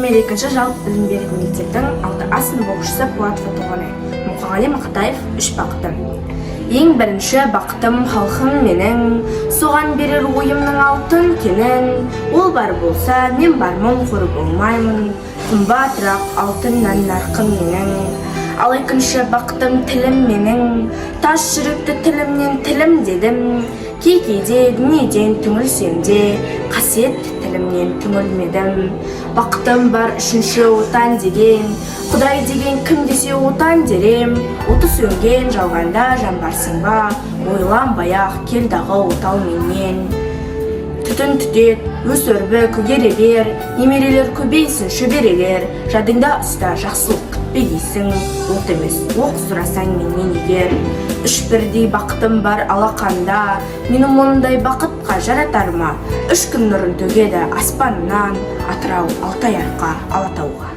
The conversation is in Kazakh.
Номер 2 жалпы білім беретін мектептің 6А сынып оқушысы Пулатова Толғанай. Мұқағали Мақатаев, «Үш бақытым». Ең бірінші бақытым — халқым менің, соған берер ойымның алтын кенін. Ол бар болса, мен бармын, қор болмаймын, қымбатырақ алтыннан нарқым менің. Ал екінші бақытым — тілім менің, тас жүректі тілімнен тілім дедім. Кей кейде дүниеден түңілсем де, қасиетті тілімнен түңілмедім. Бақытым бар үшінші — Отан деген. Құдай деген кім десе, Отан дерем. Оты сөнген жалғанда жан барсың ба, ойланбай ақ кел дағы отал менен. Түтін түтет, өс, өрбі, көгере бер, немерелер көбейсін, шөберелер. Жадыңда ұста, жақсылық күтпегейсің, от емес, оқ сұрасаң менен егер. Үш бірдей бақытым бар алақанда, мені мұндай бақытқа жаратар ма? Үш күн нұрын төгеді аспаннан: Атырау, Алтай, Арқа, Алатауға.